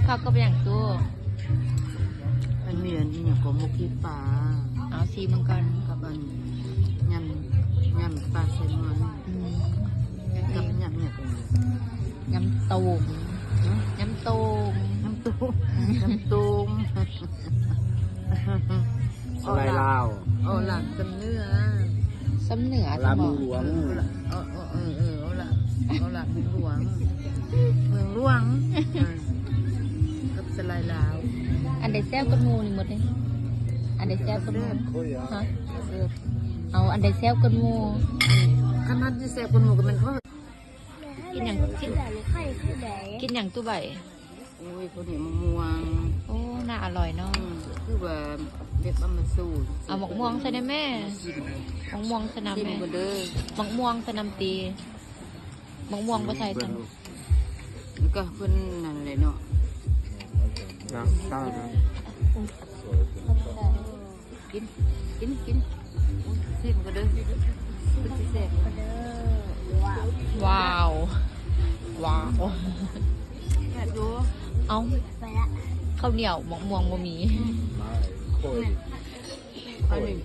ເຂົ້າກັບຫຍັງຕູ້? ອັນນີ້ ອັນນີ້ຫຍັງກໍໝົກຂີ້ປາ. ເອົາຊີມເບິ່ງກ່ອນ. ກັບອັນ ຍຳ ຍຳປາແຊນມອນ. ອືມ ກັບຍຳຫຍັງ? ຍຳໂຕງ. ຫະ? ຍຳໂຕງ. ຍຳໂຕງ. ຍຳໂຕງ. ສະໄລລາວ. ເອົາລາວສຳເໜືອ. ສຳເໜືອ ລາວເມືອງຫຼວງ. ເອີ ເອີ ເອີ ເອີ ເອົາລາວ ເອົາລາວເມືອງຫຼວງ. ເມືອງຫຼວງ. ເອີ ກັບສະໄລລາວ. ອັນໃດແຊບກວ່າໝູ່ນີ້ໝົດນີ້? ອັນໃດແຊບກວ່າໝູ່? ແຊບ. ຮະ? ແຊບ. ເອົາອັນໃດແຊບກວ່າໝູ່? ຄັນມັນຊິແຊບກວ່າໝູ່ກໍແມ່ນເພາະ ກິນຫຍັງ? ກິນ ກິນຫຍັງຕູ້ໃບ? ໂອ້ຍ ຄົນນີ້ໝາກມ່ວງ. ໂອ້ ໜ້າອະລ່ອຍເນາະ. ອືມ ຄືວ່າແບບເອົາມາໂຊ. ເອົາໝາກມ່ວງໃສ່ແດ່ແມ່. ໝາກມ່ວງໃສ່ນຳແມ່. ໝາກມ່ວງໃສ່ນຳຕິ. ໝາກມ່ວງບໍ່ໃສ່ຊັ້ນ. ແລ້ວກໍເພິ່ນນັ້ນແຫຼະເນາະ. ນາງເຊົານະ. ກິນ ກິນ ກິນ ຊີມກໍເດີ ເພິ່ນຊິແຊບ. ວ້າວ ວ້າວ ແຊບຢູ່. ເອົ້າ ເຂົ້າໜຽວໝາກມ່ວງບໍ່ມີ. ອັນນີ້